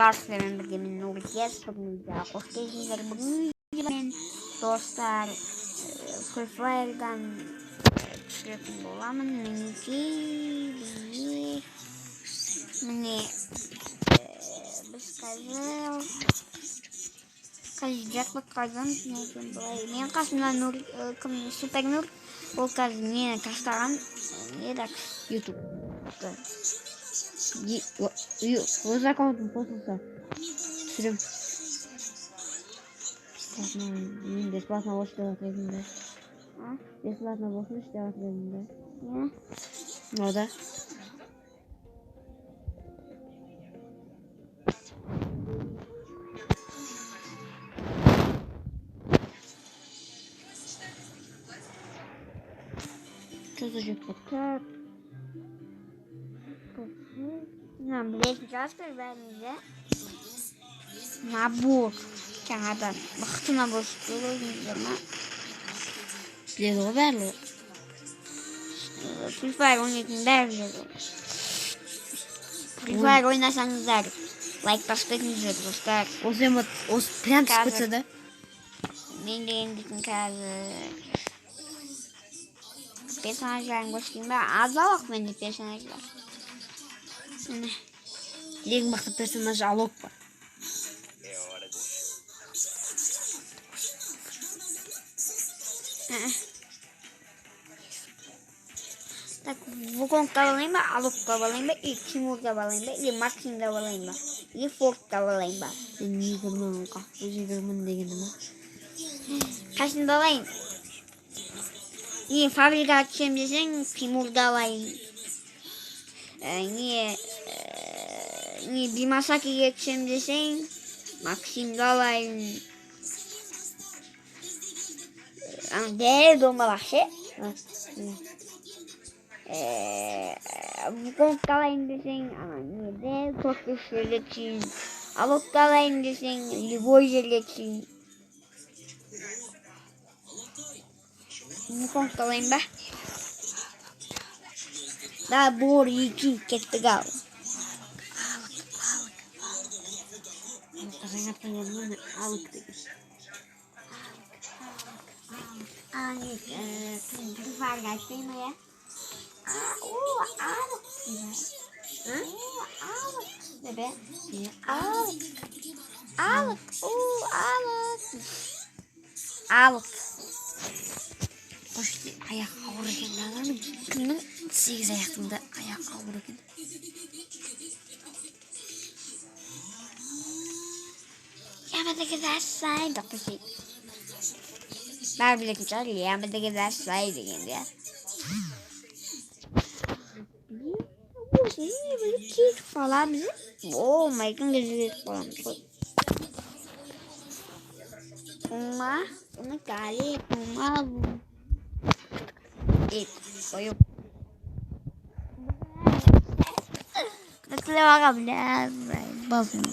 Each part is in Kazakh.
Достар, сіздермен бірге мен Нұркес. Бүгін видеоға қош келдіңіздер. Бүгін мен, достар, Free Fire'дан түсіретін боламын. Мінекей, бізге міне, біз қазір джекпот қазамыз. Мінекей, былай менің қасымда Нұр, кім, Супер Нұр. Ол қазір мені тастаған, не так, YouTube. Өз аккаунтым қосылса түсірем. Мен бесплатно болсын деп жатыр едім да. А? Бесплатно болсыншы деп жатыр едім да. Не? Ну да. Что за джекпот? Так. Мына білетін шығарсыздар бәріңіз де. Набор. Жаңадан мықты набор шықты, көрдіңіздер ма? Біледі ғой барлығы. Free Fire ойнайтын бәрі біледі. Free Fire ойнасаңыздар, лайк басып кетіңіздер, достар. Осы эмот, осы прям түсіп Қазір. кетсе да. Мен деген дейтін қазір персонаждарын көрсетейін ба? Аз ақ менде персонаждар. Міне. Ең мықты персонаж Алок бар. Так, Вуконгты алайын ба, Алокты алайын ба, или Тимурды алайын ба, или Максимді алайын ба, или Фордты алайын ба? Мен 20 000, 20 000 дегенді ма? Қайсында алайын? Не, фабрикаға түсемін десең, Тимурды алайын. Не, Бимасакиге түсемін десең, Максимді алайын. Ана дәл домалақ ше. Вуконгты алайын десең, ана не, дәл төрт бес жерге түсейін. Алокты алайын десең, любой жерге түсейін. Вуконгты алайын ба? Набор екі, кеттік ал. Алокқа жаңа атқан көрдім ба? Алок деген. А, не, Free Fire'ға айтпай ма, иә? А, о, Алок. О, Алок. Деп, иә? Иә. Алок. Алок. О, Алок. Алок. Қош, аяқ ауыр екен мыналардың. Кімнің? Сегіз аяқтың да аяқ ауыр екен. Ямадагадасай деп қойсай. Бәрі білетін шығар, Ямадагадасай дегенді, иә. Осы не біліп кетіп қаламыз. Болмайтын кезде кетіп қаламыз ғой. Ума, оны кали, ума. Ет, қойып. Тілеп бля, басым.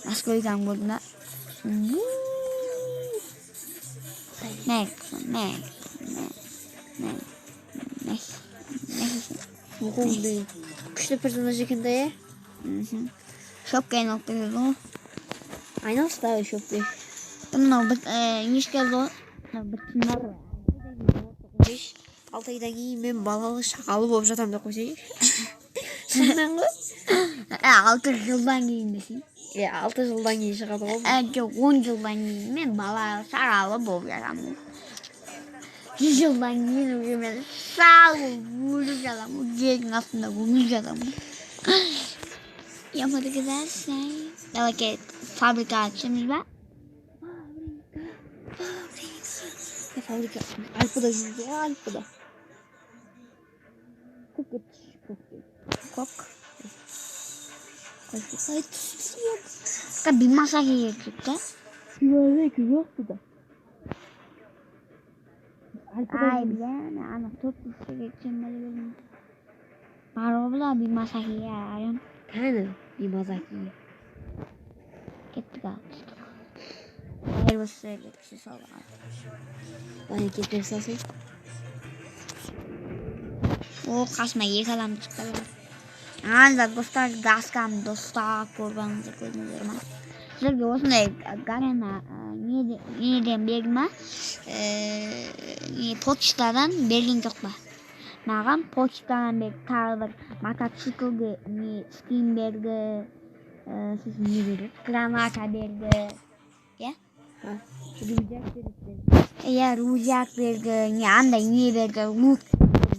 Насколько болды. Мек, мек, мек, мек, мек, мек. Вуконг деген күшті персонаж екен да, иә? Шопка айналып кетеді ғой. Айналшы давай шоппен. Мынау біт, нешке келді ғой? Мынау бітсін бар. 6 айдан кейін мен балалы шағалы болып жатамын деп қойсайшы. Шынымен ғой. 6 жылдан кейін десең. Иә, 6 жылдан кейін шығады ғой. Жоқ, 10 жылдан кейін мен бала шағалы болып жатамын. 100 жылдан кейін уже мен шал болып өліп жатамын. Жердің астында өліп жатамын. Ямадагадасай. Давай кет, фабрикаға түсеміз ба? Фабрика. Альпада жүрді ғой, Альпада. Көкке түс, көкке. Көк. Ай, түспейді. Бимасакиге түсіп та. Бимасаки жоқ бұда. Альпада Ай, жүрміз. бля, мен ана төрт беске түсемін ба деп едім. Бар ғой бұла Бимасакиге арам. Кәні, Бимасаки. Кеттік ал, түстік. Айырбас жерге түсе салдық. Ай, кетпей салсай. О, қасыма екі адам түсіп қалды. Анда достар, гаскам достар, көргеніңіздер, көрдіңіздер ма? Сіздерге осындай Гарена неден берді ма? Не, почтадан берген жоқ па? Маған почтадан берді, тағы бір мотоциклге не скин берді, сосын не берді? Граната берді. Иә? Рюкзак берді. Иә, рюкзак берді, не андай не берді, лут,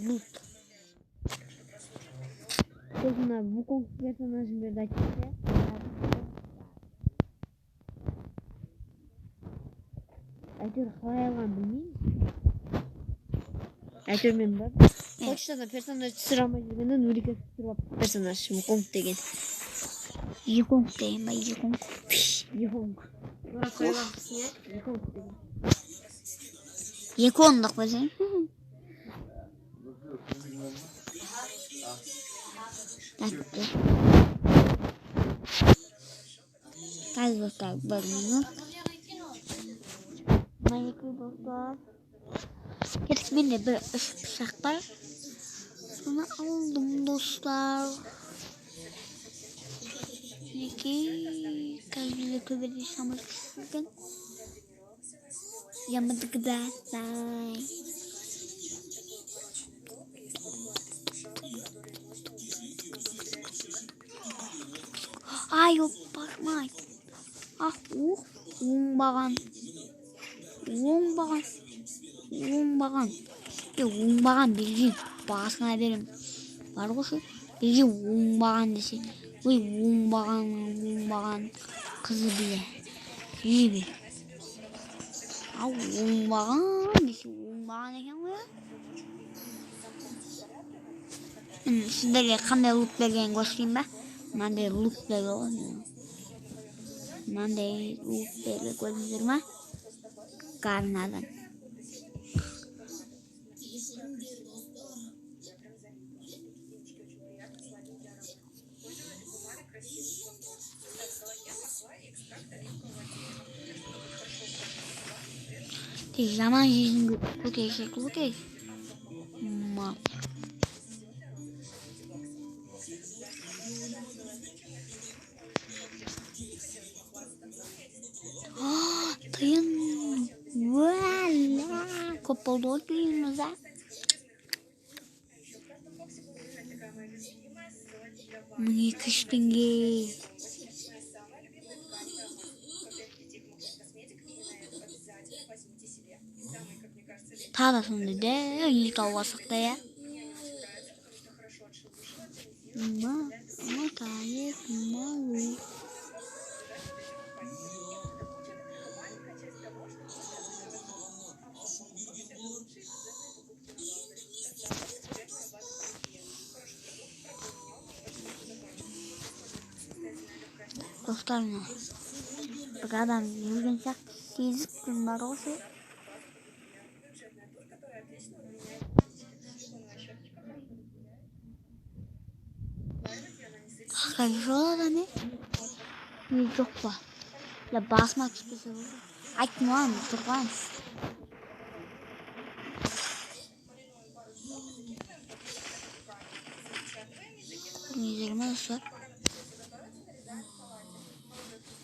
лут. Сосын мына Вуконг персонажын берді айтты. Әйтеуір қалай алғанын білмеймін. Әйтеуір мен бар. Почтадан персонаж түсіре алмай жүргенде Нурика түсіріп алыпты персонаж Вуконг деген. Еконг деген ба, Еконг. Еконг. Еконг деген. Екондық па сен? Тәтті. Қазір достар, бір минут. Мінекей достар. Кеттік, менде бір үш пышақ бар. Соны алдым, достар. Мінекей, қазір бізде төбеде шамыз екен. Ямадық. Ай, оппармай. Ах, ух, оңбаған. Оңбаған. Оңбаған. Е, оңбаған берген. Басына берем. Бар ғой шу. Берген оңбаған десе. Ой, оңбаған, оңбаған қызы біле. Жебе. Ау, оңбаған десе, оңбаған екен ғой. Мен сіздерге қандай лут бергенін көрсетейін ба? Мынандай лут берді ғой. Мынандай лут берді, көрдіңіздер ма? Гарнадан. Тек жаман жерін көтерсек, көтер. Ма. Тиын. Уәлә. Көп болды ғой тиынымыз, а? 1200 теңге. Тағы да сондай дәу екі тауып алсақ та, иә? Ма, мотает малу. Достар, мына бір адам жүрген сияқты сезіп тұрмын бар ғой ше. Хорошо адам, е? Не, жоқ па? Я басыма түспесе болды. Айттым оған, тұрған. Көрдіңіздер ма, достар?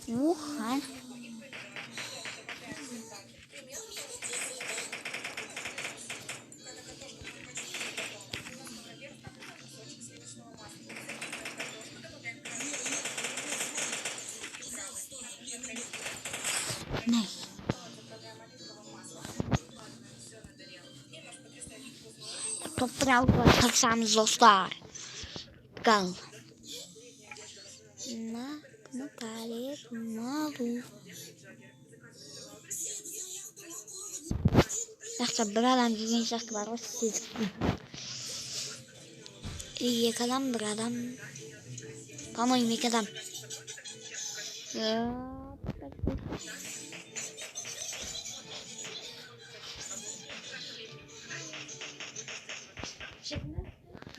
Ух, а. Мә. Топтар алуға тырысамыз, достар. Гал. На, помалу. Жақта бір адам жүрген сияқты бар ғой, сезіп. Или екі адам, бір адам. По-моему, екі адам.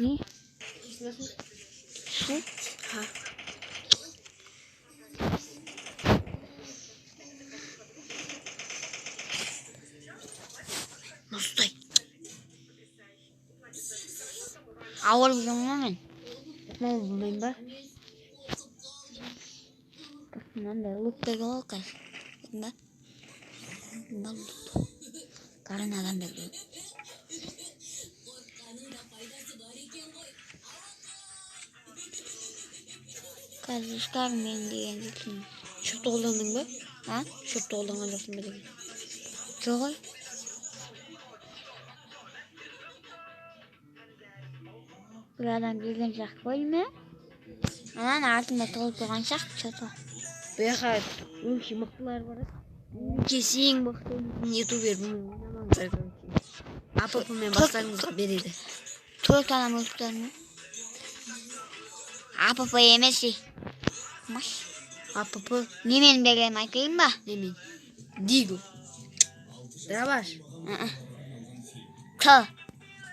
Не? Су? Ха. Мұздай. Ауырып жүрмін ғой мен. Мол болдайын ба? Мынандай лук берген ғой қазір. Көрдің ба? Мына лук. Қарын адам берген. Қазір Скармен деген жеткін. Шөпті қолдандың ба? А? Шөпті қолданған жоқсың ба деген. Жоқ ой. Бір адам келген сияқты ғой ме? Ананың артында тығылып тұрған сияқты че-то. Бұл жаққа өңшей мықтылар бар. Өңкесі ең мықты ютубер ойнамаңыздар, короче. АПП мен бастарыңызға береді. 4 адам өліп тұр ме? АПП емес ей. Маш. АПП Немен беремін айтайын ба? немен? Дигл. Дробаш. Т.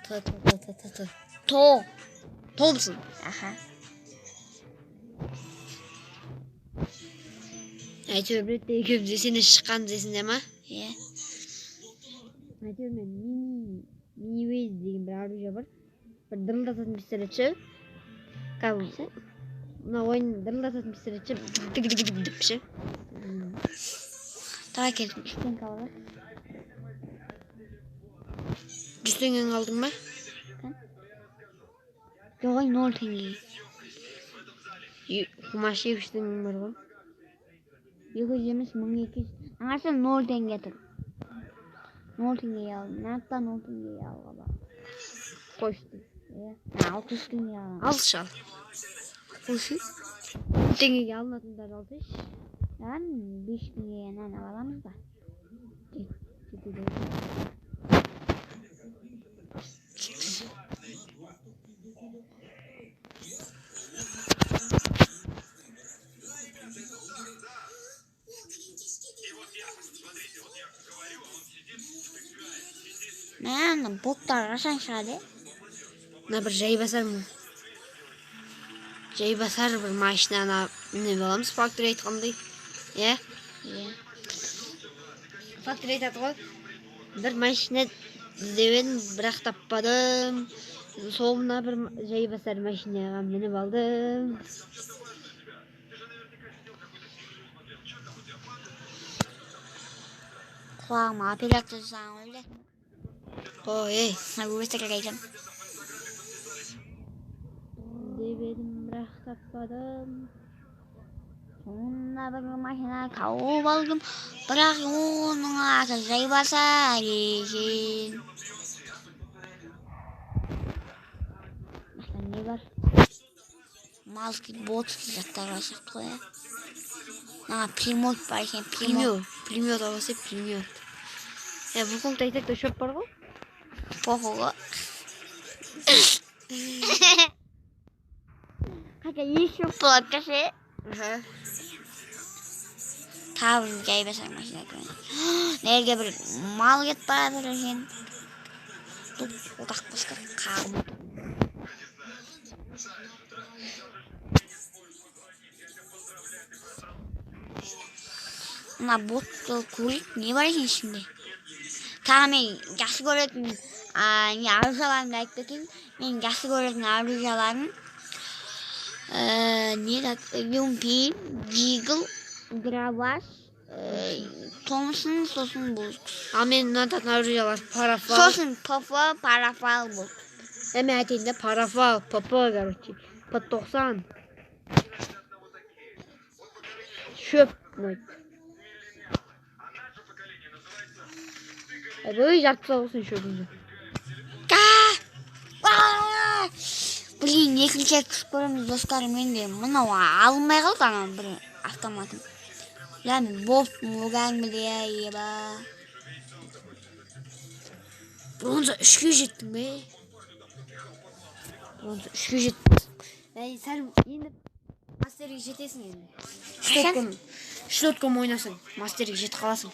Т Т Т Т Т Т. То. Томпсон. Аха. Әйтеуір бір ретте екеуміз есенде шыққанымыз есіңде ма? Иә. Әйтеуір мен мини деген бір оружие бар. Бір дырылдататын пистолет ше. Кәдімгі мына ойын дырылдататын пистолет ше. Дік дік дік деп ше. Давай келдім. 3 теңге алып. 100 теңгені алдың ба? Жоқ ой, 0 теңге. Кумаш 200 теңгең бар ғой. 200 емес, 1200. Аңасы 0 теңге тұр. 0 теңгеге алдым. Мына 0 теңгеге алуға болады. Қойшы. Иә. 600 теңгеге аламын. Алшы ал. Қойшы. 100 теңгеге алынатындарды алсайшы. Яғни 5 теңгеге нан ала аламыз ба? Жетеді. Мә, ана боттар қашан шығады? Мына бір жайбасар ма? Жайбасар бір машинаны мініп аламыз, фактори айтқандай. Иә? Иә. Фактори айтады ғой. Бір машина іздеп едім, бірақ таппадым. Сол мына бір жайбасар машинаға мініп алдым. Құлағыма операция жасаған ғой білесің. Ой, ей. Өтірік айтамын. Деп едім, бірақ таппадым. Сонда бір машина тауып алдым, бірақ оның аты жайбасар екен. Мына не бар? Малский бот заттар бар сияқты ғой, иә? Мына пулемет бар екен, пулемет. Пулемет алсай, пулемет. Бұл қолда айтайық та шөп бар ғой. Похуй ғой. Хотя еще болады ше. Аха. Тағы бір жайбасар машина екен. Неге бір мал кетіп бара жатыр екен. Бұл одақ басқа қағым. Мына ботты көрейік, не бар екен ішінде? Тағы мен жақсы көретін не оружияларымды айтып кетейін. Мен жақсы көретін оружияларым не Юмпи, Дигл, Дробаш, Томсон, сосын бұл. Ал мен ұнататын оружиялар парафал. Сосын ПФ, парафал бұл. Мен айтайын да, парафал, ПП, короче. П90. Шөп ұнайды. Ой, жарты болсын шөбіңді. Блин, екінші рет түсіп көреміз достар, менде мынау алынбай қалды ана бір автоматым. Бля, мен болттым ол кәдімгідей, еба. Бронза 3-ке жеттің бе? Бронза 3-ке жеттің. Әй, сәл енді мастерге жетесің енді. 3-4 ком ойнасаң, мастерге жетіп қаласың.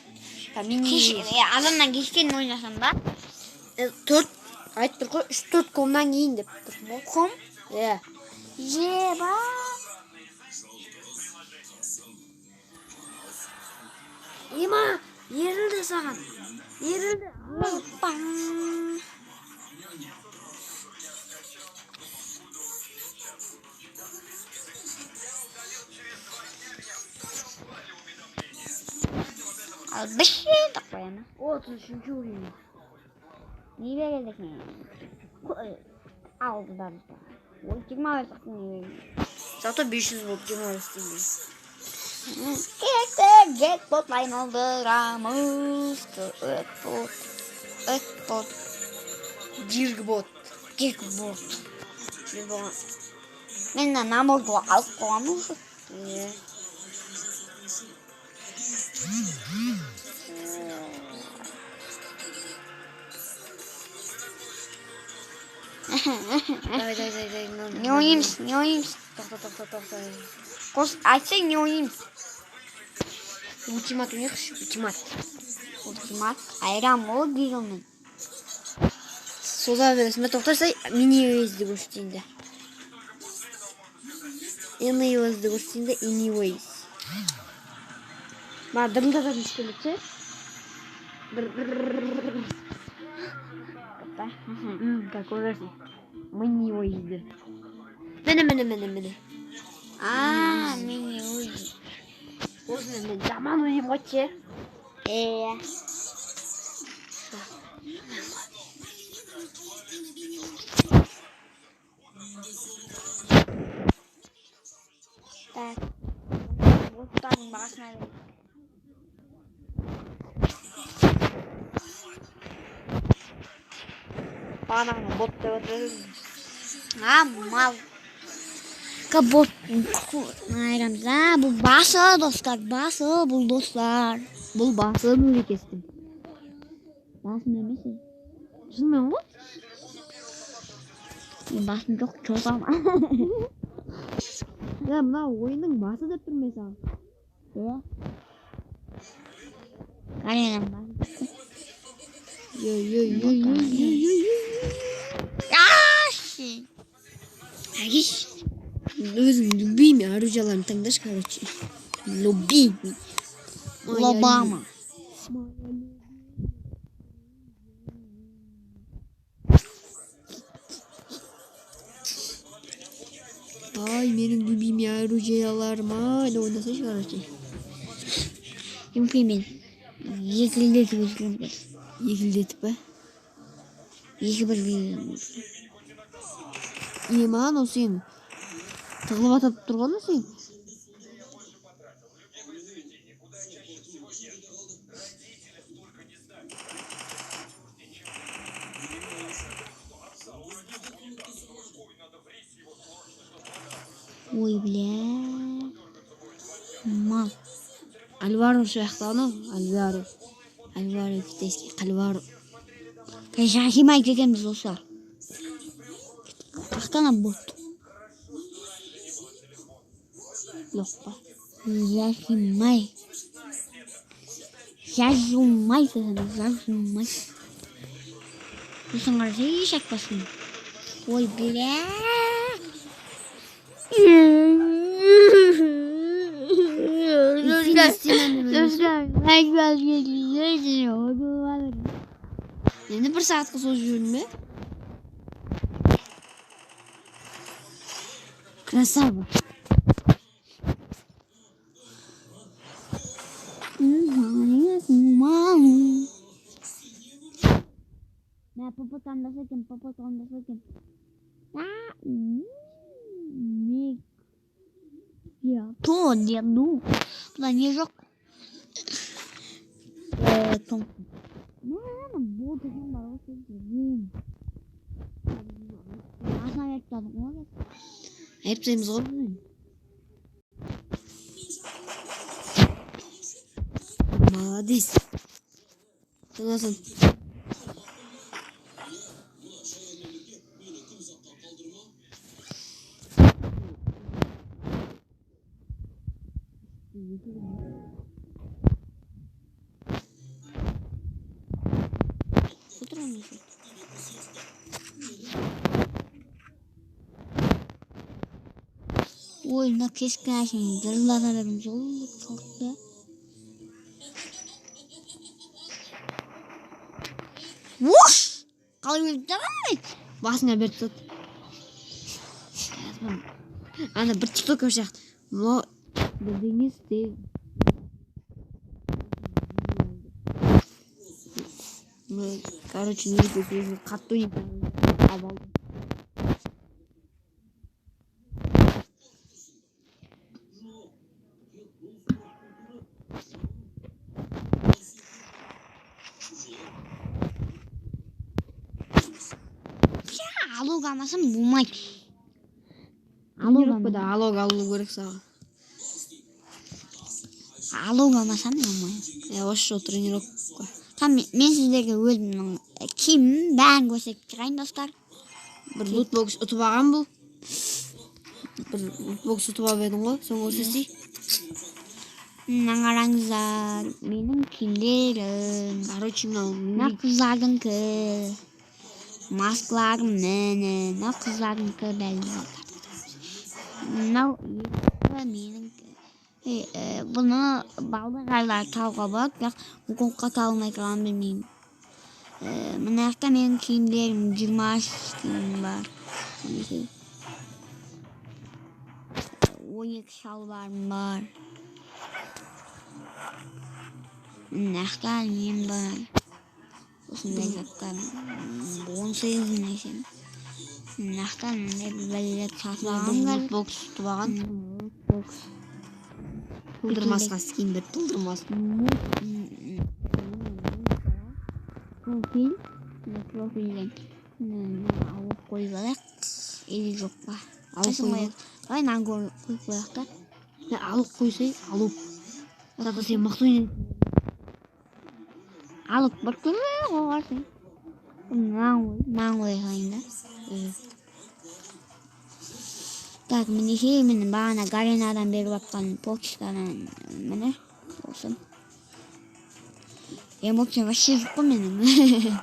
Азаннан кешке дейін ойнасам ба? 4 айтып тұр ғой, 3-4 комнан кейін деп тұрмын ғой. Ком? Иә. Еба. Ема, берілді саған. Берілді. Опа. Біші деп қоямын. 33 уровень. Не береді екен? Алды. Ой, 25 теңге. Зато 500 болды, 25 теңге. Кетті, джекпот айналдырамыз. Джекпот. Джекпот. Джиргбот. Джекпот. Мен бұған... Мен мына наборды алып қойғанмын уже. Не. Давай, давай, давай, давай. Не ойнаймыз, не ойнаймыз? Тоқта, тоқта, тоқта. Қос, айтсаң, не ойнаймыз? Ультимат ойнайықшы, ультимат. Ультимат. Айран ғой Гиглмен. Соза бересің бе? Тоқтасай, мини-вейзді көрсетейін де. Anyways'ді көрсетейін де, anyways. Маған дырылдататын пистолет ше? Как көресің. Anyways'ді. Міне, міне, міне, міне. А, мини узи. Осыны мен жаман ойнаймын ғой ше. Иә. Так. Оттардың басына бер. Бағанағыны бот деп отыр. А, мал. Бот айырамыз. А, бұл басы, достар, басы, бұл достар. Бұл басы өлі кестім. Басым емес. Шынымен ғой? Мен басым жоқ, чотам. Я мына ойынның басы деп тұрмын мен саған. Иә. Қарайын басым. Йой, йой, йой, йой, йой, йой, йой. Аш! Әкеш. Өзің любимый оружияларын таңдашы, короче. Любимый. Лобама. Моя. Ай, менің любимый оружияларым, ай, да ойнасайшы, короче. Мүмкін мен екілдетіп өшіремін. Екілдетіп па? Екі бірге. Е, маған ол сен тығылып атып тұрған сен. Ой, бля. Мал. Альваро сияқты анау, Альваро. Альваро китайский, Альваро. Жахимай кетеміз, достар. Ақтана бот. Жоқ па? Зажимай. Зажимай десем, зажимай. Сосын қараса еш айтпасын. Ой, бля. Сен стенамен. Енді бір сағатқа созып жібердің бе? Красава. Мә, ПП таңдаса екен, ПП таңдаса екен. А, не. Я то, не, ну. Бұда не жоқ? Том. Мә, бот екен бар ғой, деген. Басына беріп тастадық ғой. Айып тастаймыз ғой. Молодец. Содан Что там еще? Ой, мына кескен әшейін дырылдата береміз ғой, қалыпты. Уш! Қалай өлді давай! Басына беріп тастады. Ана бір тиктокер сияқты. Мынау бірдеңе істе. Короче, Нұрекесі өзін қатты ойнайтын алып алды. Алок алмасам болмайды. Алок Тренировкада алок алу керек саған. Алок алмасам болмайды. Иә, осы жолы тренировка. Там мен сіздерге өзімнің киімім бәрін көрсетіп шығайын, достар. Бір лутбокс ұтып алған бұл. Бір лутбокс ұтып алып едің ғой, соны көрсетсей. Мына қараңыздар, менің киімдерім. Короче, мынау Мына қыздардікі. Маскаларым міне, мына қыздардікі бәлі. Мынау екі менікі. Бұны балдағайлар табуға болады, бірақ Гуглға таба алмай тұрғанын білмеймін. Мына жақта менің киімдерім, 23 киімім бар. Мінекей. 12 шалбарым бар. Мына жақта нем бар. Осындай заттар. 18 нәрсем. Мына жақта мындай бір бәлелер сатып алғанмын қазір. Лутбокс ұтып алған. Лутбокс. Тылдырмасқа скин бер, тылдырмас. Профиль. Профильден алып қойып алайық. Или жоқ па? Алып қойып. Давай мынаны қойып қояйық та. Алып қойсай, алып. Зато сен мықты ойнайсың. Алып бір түрлі қойғансың. Мынаны қоя салайын да. Так, мінекей міне бағана Гаренадан беріп жатқан почтадан міне осы. Эмоция вообще жоқ қой менің.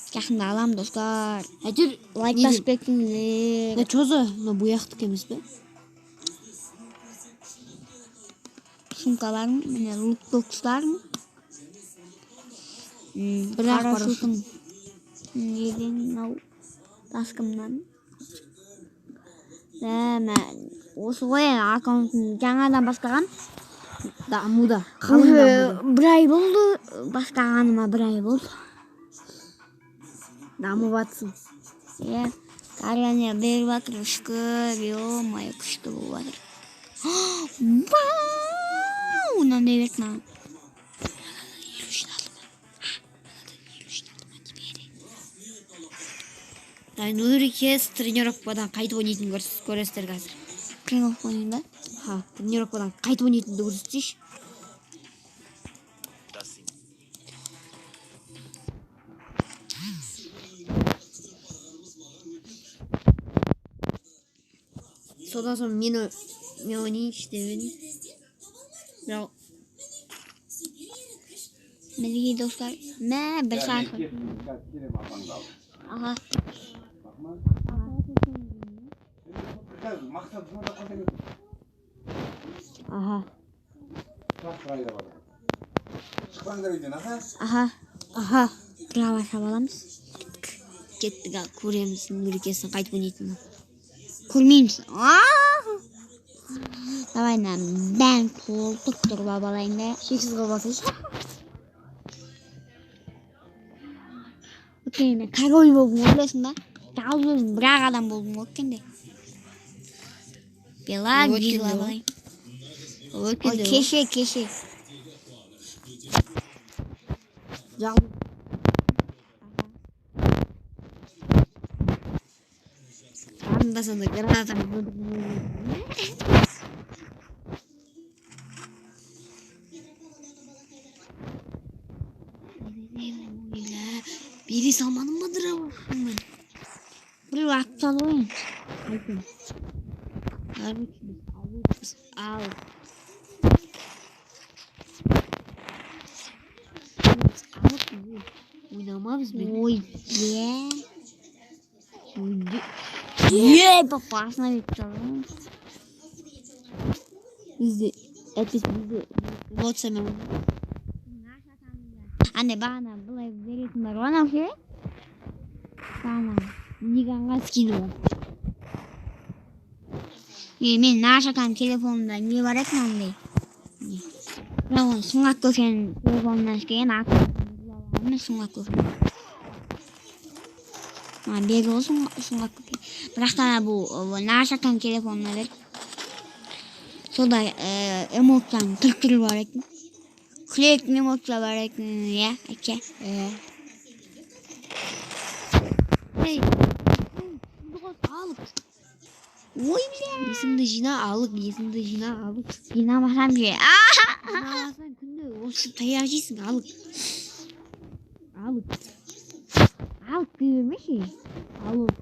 Жақында аламын, достар. Әйтеуір Лайк не басып кетіңіздер. Не чозы, мына бұяқтікі емес пе? Сумкаларым, міне лутбокстарым. Бірақ Парашютым. Неден мынау таскымнан. Мә, осы ғой аккаунтым жаңадан бастаған. Дамуда. Қалың Уже дамуда. бір ай болды, бастағаныма бір ай болды. Дамып жатсың. Иә, Гарена беріп жатыр, шүкір, ё-моё, күшті болып жатыр. Вау! Мынандай берді маған. Нұрекес тренировкадан қайтып ойнайтынын көресіздер қазір. Тренировка ойнайын ба? Ха, тренировкадан қайтып ойнайтынды көрсетсейші. Содан соң мен ойнайыншы деп едім. Бірақ Мінекей, достар, мә, бір сағат. Аха. Аха. Аха. Аха. Права аламыз. Кеттік, ал көреміз Нұрекесін қайтып ойнайтынын. Көрмейміз. Давай мына бәрін толтырып тұрып алып алайын да. Шексіз қылып алсайшы. Окей, мен король болдым ғой, білесің ба? Жалғыз өзім бір ақ адам болдым ғой өткенде. Бела, Өткенде вилла ғой. алайын. Ол өткенде Ой, ғой. кеше, кеше. Жалғыз. Анда санда гранатамен өлтіріп. Бере салмадым ба дровашыңмен? Біреу атып салды ғой енді. Айтын. Короче, біз алыппыз, алып. Біз алып, ойнамаппыз мен. Ой, е. Ойнде. Е, басына бүйтіп салды ғой. Бізде, әйтпесе бізде эмоциямен ойнаймыз. Андай бағана былай беретін бар ғой анау ше? Бағана. Миниганға скині бар. Е, мен Нашатаның телефонында не бар еді мынандай? Не? Бірақ оны Сұңғат көшенің телефонынан істеген аккаунтын Мен сұңғат көпір. Маған берді ғой сұңғат көпір. Бірақ та бұл Нашатан телефонына берді. Сондай эмоцияның түр-түрі бар екен. Күлетін эмоция бар екен, иә, әке. Ей, алып. Ой, бля. Есіңді жина, алып, есіңді жина, алып. Жинамасам ше. Жинамасаң күнде осы таяқ жейсің, алып. Алып. Алып дей бермеші. Алып.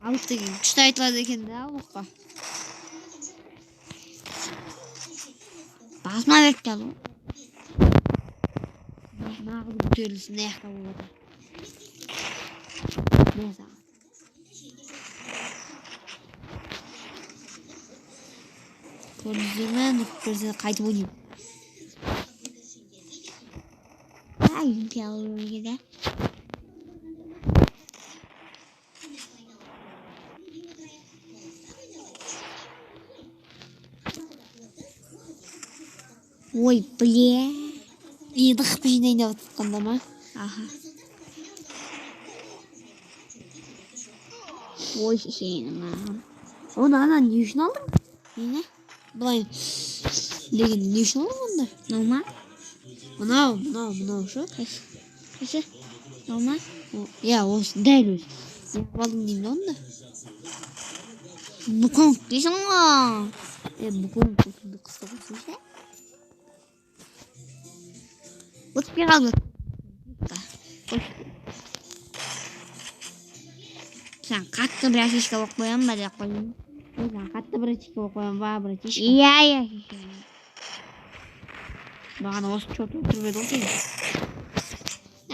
Алып деген күшті айтылады екен да, алыққа. Басыма беріп қалды ғой. Нағыз көтеріліс мына жақта болып жатыр. Мә саған. Көрдіңіздер ме? Нұрперзент қайтып ойнаймын. Ай, алып өлген де. Ой, бля. Енді қып жинайын деп жатқанда ма? Аха. Ой, шешенің ағам. Оны ана не үшін алдың? Нені? Былай деген не үшін алдың онда? Мынау ма? Мынау, мынау, мынау ше? Қайсы? Қайсы? Мынау ма? Иә, осы дәл өзі. Не қылып алдың деймін да онда? Буконг дейсің ғой. Е, буконг көтіңді қысты ғой сен ше? Өтпей қалды. Сен қатты братишка болып қоямын ба деп қойдым. Сен қатты братишка болып қоямын ба, братишка? Иә, иә. Маған осы чёрт өлтіріп еді ғой сені.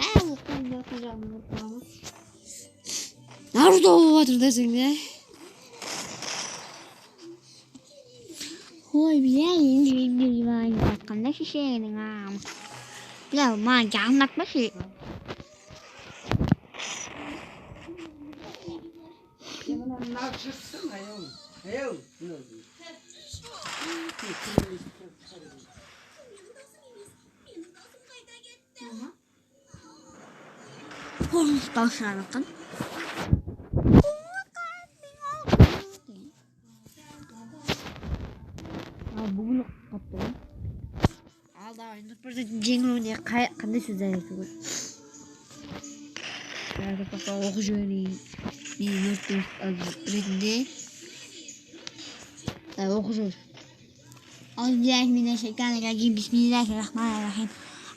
Ә, ол қолымды арқа жағынан ұрып қойған ба? Наруто болып жатыр десең де. Ой, бля, енді енді жіберіп жатқанда шешенің ағам. Бля, маған жақындатпашы. Қорқыныш дауыс шығарып жатқан. Ал бүгін қатты ғой. Ал давай, Нұрперзенттің жеңілуіне қандай сөздер айту керек? Тоқта, оқып жіберейін. Мен өрт ретінде. Давай, оқып жібер. أعوذ بالله من الشيطان الرجيم. بسم الله الرحمن الرحيم.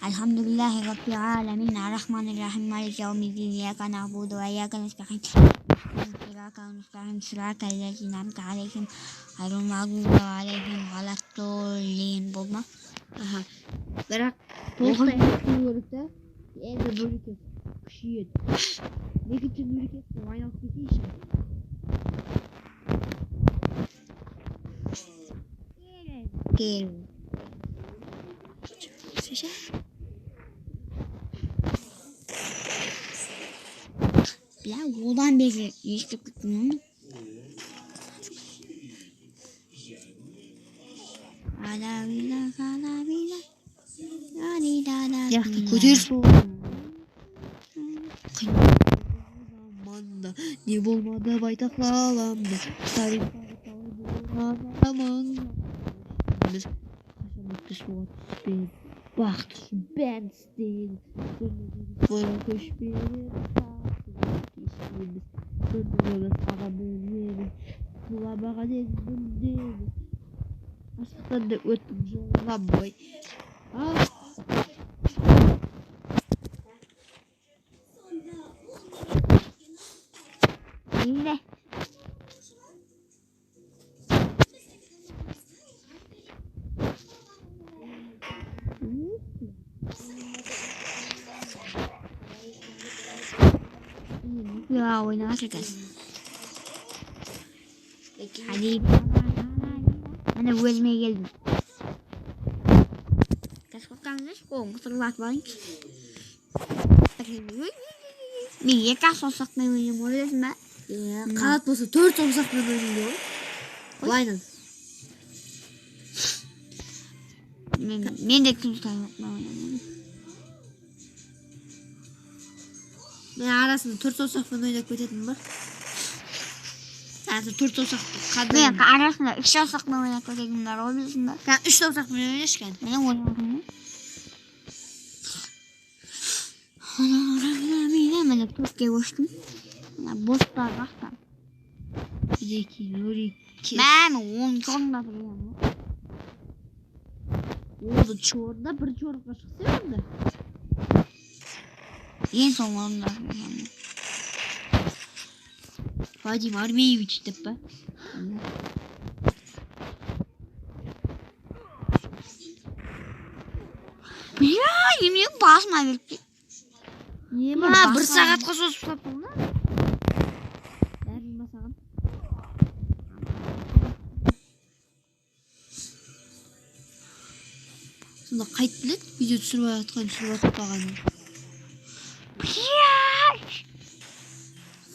الحمد لله رب العالمين الرحمن الرحيم مالك يوم الدين إياك نعبد وإياك نستعين صراط المستقيم صراط الذين أنعمت عليهم غير المغضوب عليهم ولا الضالين. Болды ма? Аха. Бірақ толықтай айту керек та. Енді бөлек күшейеді. Екінші бөлек айналып кетейінші. Кел. Шеше. Бля, одан бері естіп кеттім оны. Яқты көтеріс болған. Заманда не болмады байтақ даламда. Тарихтағы талай болған заман. Біз қашан өтті суға түспеді. Бақыт үшін бәрін істеген. Бойға көшпеді. Кешкенбіз. Өміріміз аға бөлмеді. Сұламаған едім. Аштықтан да өттім жыланбай. Енді. Я ойнап жатыр қазір. Hadi. Міне өзіме келдім. Қазір қорқамыз, қолын қытырлатып алайыншы. Мен екі ақ саусақпен ойнаймын, ойлайсың ба? Қанат болса төрт саусақпен ойнайды ғой. Былайынан. Мен де төрт саусақпен ойнаймын. Мен арасында төрт саусақпен ойнап кететінім бар. Қазір төрт саусақты Мен қадір. арасында үш саусақпен ойнап кететінім бар ғой, білесің ба? Кән үш саусақпен ойнашы кән. Мен ойнадым. Міне, төртке көштім. Мына бостар жақтан. Екі, нөл, екі. Мә, мен оныншы орында тұрмын ғой. Оныншы орында, бірінші орынға шықса онда. Ең соңғы орында тұрмын. Вадим Армеевич деп па? Бля, немене басыма беріп кетті. Ема, Мен бір басыма сағатқа созып тастаппын да. Бәрін ба саған? Сонда қайтып біледі видео түсіріп жатқан, түсіріп жатпағанын? Бля,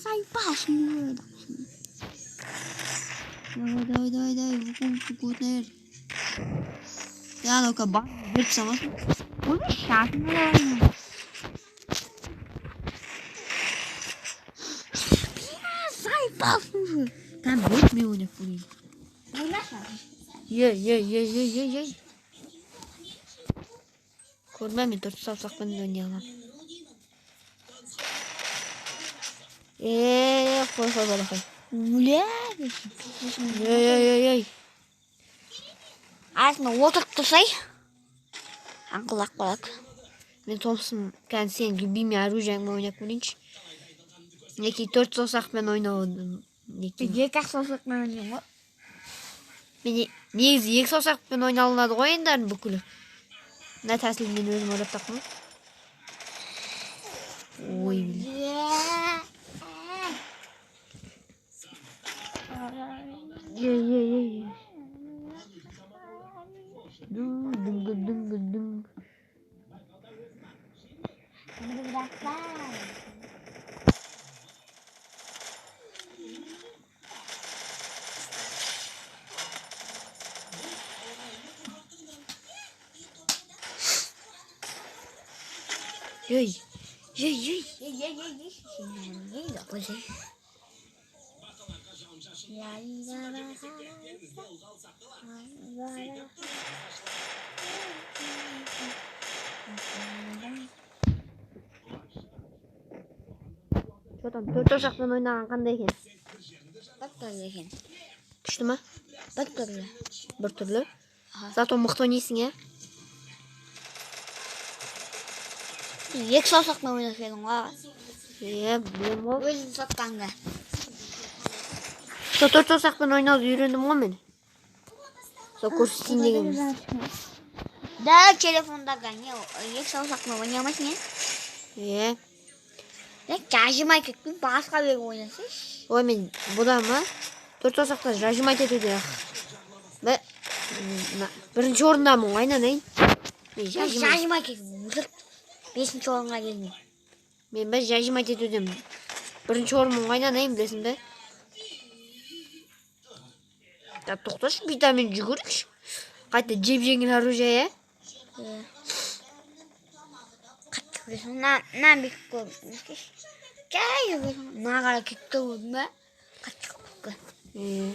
заебался. Давай, давай, давай, давай, выкуп, наверное. Я, ну-ка, ба, беріп тастамасын. Ой, шашын да. Бля, заебался уже. Кән беріп мен ойнап көрейін. Ойнашы. Ей, ей, ей, ей, ей, ей. Көрме, мен төрт саусақпен де ойнай аламын. Е, қой, қой, балақай. Бля, Ей, ей, ей, ей. арасында отырып тұрсай, аңқылдап қалады. Мен Томпсон, кән сен любимый оружиеңмен ойнап көрейінші. Мінекей, төрт саусақпен ойнауды. Мінекей. Екі ақ саусақпен ойнаймын ғой. Мен негізі екі саусақпен ойналынады ғой ойындардың бүкілі. Мына тәсілді мен өзім ойлап таптым. Ой, бля. Ей, ей, ей. Дың, дың, дың, дың, дың. Ей, ей, ей. Что там, төрт саусақпен ойнаған қандай екен? Бір түрлі екен. Күшті ма? Бір түрлі. Бір түрлі. Аха. Зато мықты ойнайсың, иә? Екі саусақпен ойнап едің ғой. Иә, білемін ғой. Өзің соққанға. Сол төрт саусақпен ойнауды үйрендім ғой мен. Сол көрсетейін дегенмін. Да, телефондағы не, екі саусақпен ойнай алмайсың, иә? Иә. Да, жажымай кетпей, басқа беріп ойнасайшы. Ой, мен бұда ма? Төрт саусақта жажимать етуде. Бірінші орындамын ғой, айналайын. Мен жажимать. Жажымай кетіп, өліп. Бесінші орынға келдім. Мен бе жажимать етуден бірінші орынмын ғой, айналайын, білесің бе? Да, тоқташы, витамин жүгірікші. Қайта жеп жеңіл оружие, иә? Қатты көресің. На бүйтіп көріп. Жай жүгіресің. Мына қарай кетті көрдің бе? Қатты көріп. Е,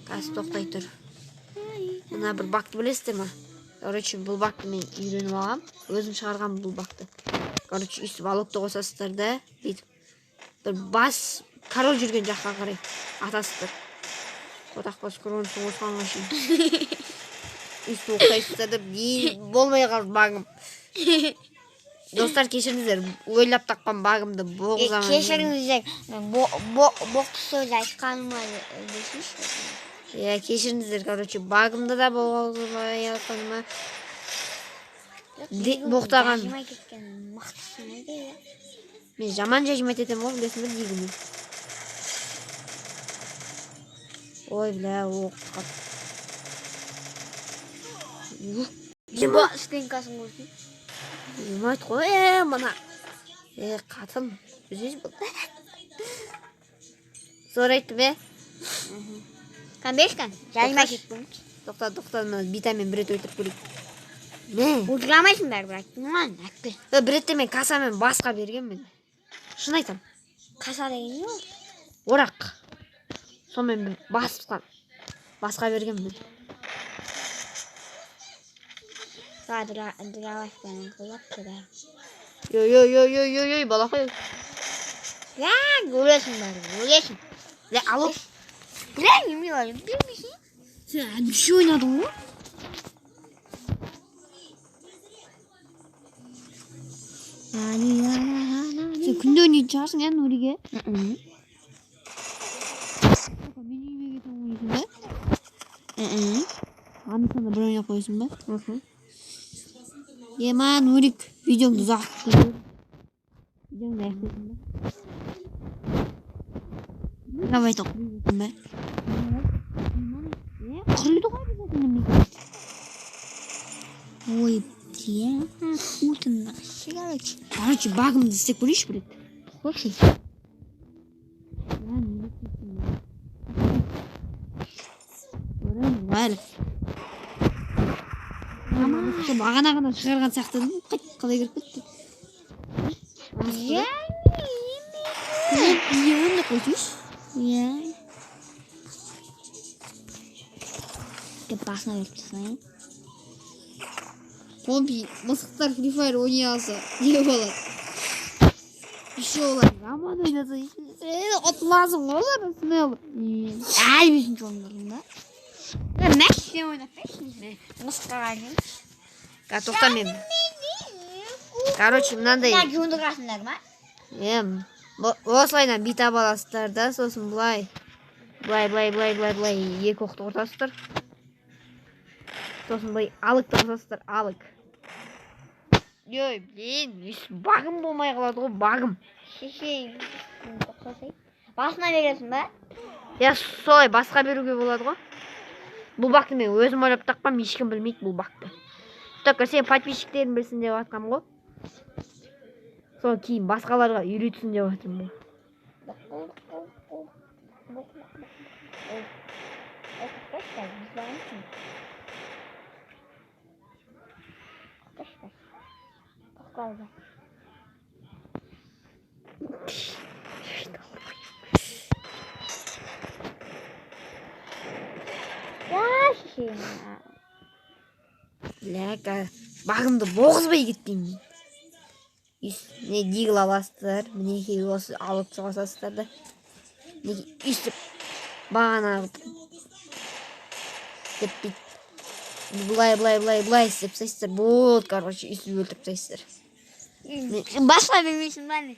қазір тоқтай тұр. Мына бір багты білесіздер ма? Короче, бұл багты мен үйреніп алғам. Өзім шығарғам бұл багты. Короче, өйстіп алокты қосасыздар да, бүйтіп бір бас король жүрген жаққа қарай атасыздар. Қотақ бас корольсің осқанға шейін. Өйстіп оқтайсыздар да, болмай қалды багым. Достар, кешіріңіздер, ойлап тапқан багымды боғызамын. Кешіріңіздер, мен боқты сөз айтқаныма десейші. Иә, кешіріңіздер, короче, багымды да болғызбай жатқаныма. Боқтаған. Жажымай кеткен мықтысың ғой де. Мен жаман жажимать етемін ғой, білесің бе, дегенмен. Ой, бля, оқ қалды. Ба, скринкасын көрсін. Жемайт қой, е, мына. Е, қатын. Үзеш бұл. Зор айтты бе? Кән беш кән, жажымай кеткен. Тоқта, тоқта, мына битамен бір рет өлтіріп көрейік. Не? Өлтіре алмайсың бәрібір, айттым ғой, айтты. Бір ретте мен касамен басқа бергенмін. Шын айтам. Каса деген не ол? Орақ. Сонымен басып басқа бергенмін. Йой, балақай. Ya, өлесің бәрібір, өлесің. Ле, алло. Бля, неме бар, білмейсің. Сен әнші ойнадың ғой? Сен күнде ойнайтын шығарсың, ә, Нуриге? Мен үйіме кетіп ойнайсың ба? Анда санда бір ойнап қоясың ба? Ема, Нурик, видеоңды ұзақ. Видеоңды аяқтайсың ба? Давай тоқ. Ба? Құриды ғой обязательно мекен. Ой, бля, утын короче. Короче, багымды істеп көрейінші бір рет. Слушай. Көремін ғой әлі. Бағана ғана шығарған сияқты едім. Қалай кіріп кетті? Я Не ойнап қойсайшы. не. Деп басына беріп тастайын. Помпи, мысықтар Free Fire ойнай алса не болады? Еще олар жаман ойнаса, сен ұтыласың ғой олардан смело. Әлі бесінші орын алдым да. Мәш сен ойнап берші. Мысыққа қараймын. Тоқта мен. Короче, мынандай. Мына жуындырасыңдар ма? Ем, осылайынан бүйтіп аласыздар да, сосын былай. Былай, былай, былай, былай, былай екі оқты қосасыздар. Сосын былай алыкты қосасыздар, алык. Ой, блин, багым болмай қалады ғой, багым. Шеше, басына бересің ба? Я солай басқа беруге болады ғой. Бұл бакты мен өзім ойлап тапқанмын, ешкім білмейді бұл бакты. Только сен подписчиктерің білсін деп жатқанмын ғой. Соны кейін басқаларға үйретсін деп жатырмын ғой. Бля, бағымды боғызбай кетпеймін. Не дигл аласыздар, мінекей осы алып қосасыздар да. Мінекей өйстіп бағана деп бүйтіп былай, былай, былай, былай істеп тастайсыздар. Вот, короче, өйстіп өлтіріп тастайсыздар. Басқа бермейсің ба не?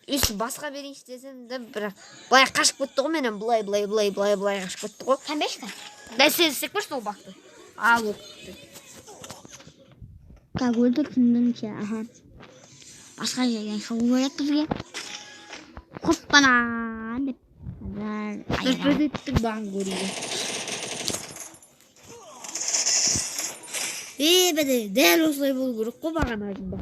Өйстіп басқа берейінші десем де, бірақ былай қашып кетті ғой менен, былай, былай, былай, былай, былай қашып кетті ғой. Сен берші. Да сен істеп көрші ол бақты. Ал оқты. Так, өлтірдім ше, аха. Басқа жерден шығу керек бізге. Хоппана деп. Бір президенттің бағын көруге. Бәде, дәл осылай болу керек қой бағана ба.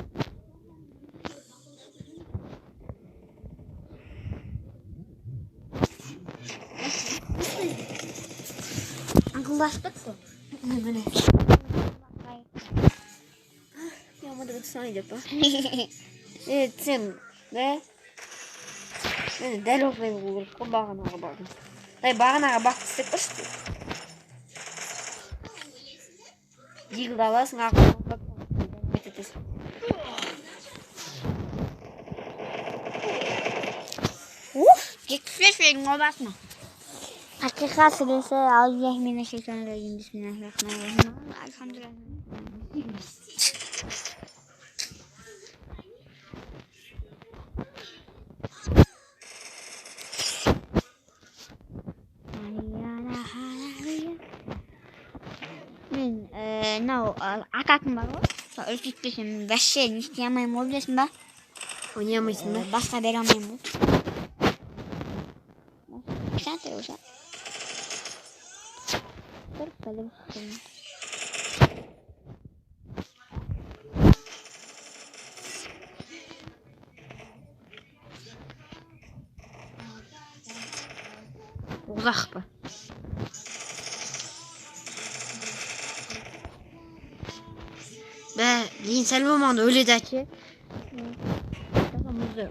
Аңқылдасып кетті. Міне. Я деп па. Сен, да? Міне дәл осылай болу керек қой бағанағы бағын. Дай бағанағы бақты істеп көрші. Диглді аласың, ақырын кетесің. Уф, 75 бердің ғой басына. Фатиха сүресі, Аузубиллахи бисмиллахир-рахманир-рахим. Альхамдулиллах. Мен мынау ататын бар ғой, сол үркітпесем вообще не істей алмаймын ғой, білесің ба? Ойнай алмайсың ба? Басқа бере алмаймын ғой. Кішкентай болса. Бір бәле болып қалды. Ұзақ па? Кейін сәл болмағанда өледі әше.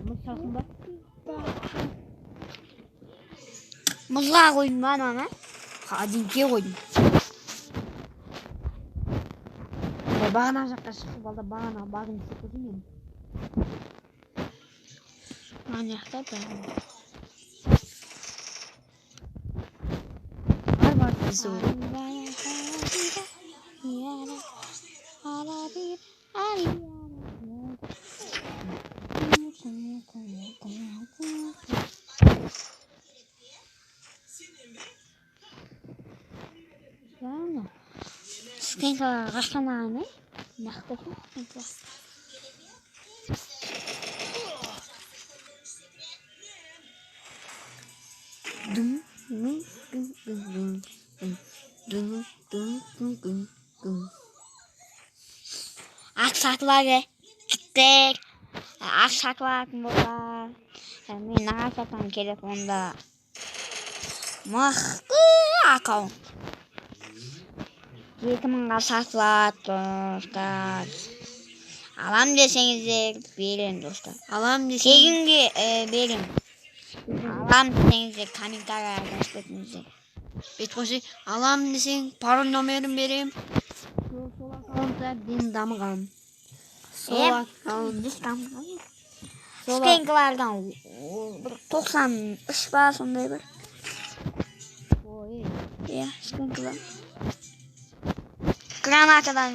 Мұз салқын ба? Мұзға қойдың ба ананы? Холодильникке қойдым. Бағана жаққа шығып алды, бағана бағын істеп көрсем мен. Ана жақта бәрі. Бар бар бізде ол. Скринкалар қашан ағаны? Нақты скринкалар. Дым, дым, дым, дым, дым, дым, дым, дым, дым, дым. Ат сатып алды. Жігіттер. Ат сатып алатын болса, мен ат сатамын телефонда. Мықты аккаунт. 2000-ға сатып алады, достар. Алам десеңіздер, беремін, достар. Алам десең, Тегінге беремін. Алам десеңіздер, комментарияға жазып кетіңіздер. Бет қойсай, алам десең, пароль номерін берем. Сол аккаунт әбден дамыған. Сол аккаунт. Біз дамыған. Сол Скринкалардан бір 93 ба сондай бір. Ой. Иә, скринкалар. Гранатадан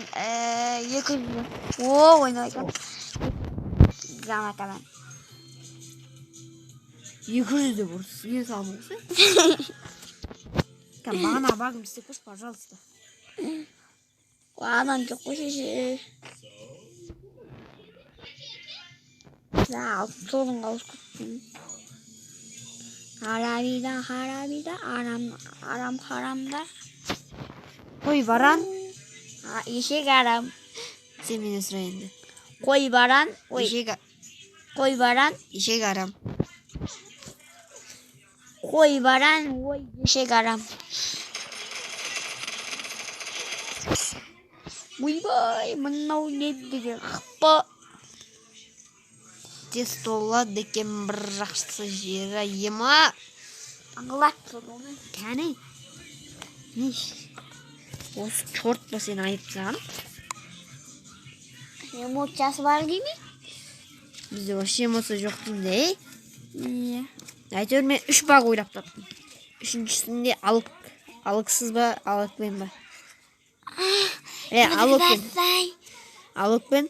200. О, ойнайды. Гранатадан. 200 деп ұрды. Сізге салдым ғой. Кәм бағана багым істеп көрші, пожалуйста. Адам жоқ қой шеше. Да, алтын сорынға ауысып кеттім. Харабида, харабида, арам, арам, харамда. Қой баран. А, ешек арам. Сен менен сұра енді. Қой баран, ой, Ешек, қой баран, ешек арам. Қой баран, ой, ешек арам. Ойбай, мынау не деген қыппа. Тез толады екен бір жақсы жері ема. Аңғылат. Кәне. Не? Осы черт па сені айыптаған? Эмоциясы бар дей ме? Бізде вообще эмоция жоқ деймін де, ей? Иә. Әйтеуір мен 3 баг ойлап таптым. Үшіншісінде алып, алықсыз ба, алықпен ба? Алықпен. Алықпен.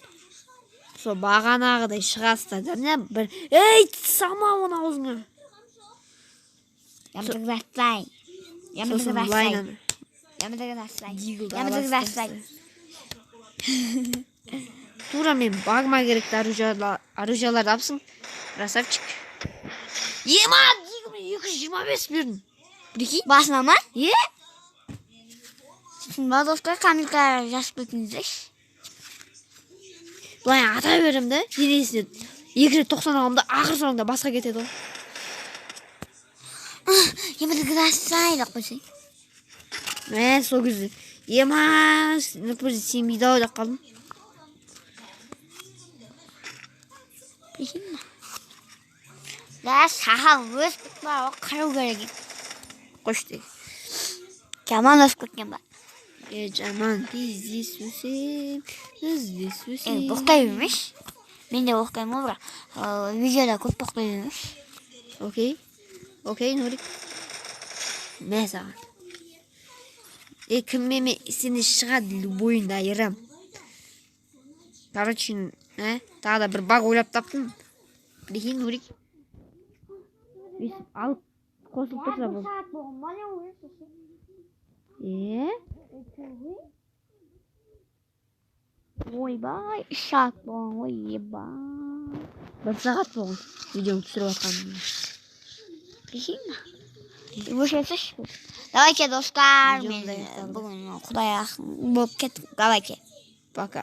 Сол бағанағыдай шығасыздар да, міне бір, ей, сама оны аузыңа. Сосын былайынан Диглді аласыздар. Тура мен багма керекті оружияларды алыпсың. Красавчик. Ема, Диглмен 225 бердім. Прикинь? Басына ма? Е? Сосын ба, достар, комментарий жазып кетіңіздерші. Былай ата беремін да, денесіне екі рет тоқсан аламын да, ақыр соңында басқа кетеді ғой. Ема, деп қойсай. Мә, сол кезде ема, бір сенбейді ау деп қалдым. Прикинь ба? Да, саған өсіп бар, қарау керек. Қойшы тек. Жаман өсіп кеткен ба? Е, жаман, кездесусем, іздесусем. Е, боқтай бермеш. Мен де боқтаймын ғой, бірақ, видеода көп боқтай бермеш. Окей. Окей, Нурик. Мә саған. Е, кім меме сені шығады, любойын айырам. Короче, тағы да бір баг ойлап таптым. Прикинь, Нурик. Өйстіп алып қосылып тұрса болды. Е? Ойбай, үш сағат болған ғой, еба. Бір сағат болған видеоны түсіріп жатқаным. Прикинь ба? Өшірсінші. Давайте, достар, Видеоны мен аяқталды. бүгін құдай ақын болып кеттік. Давайте. Пока.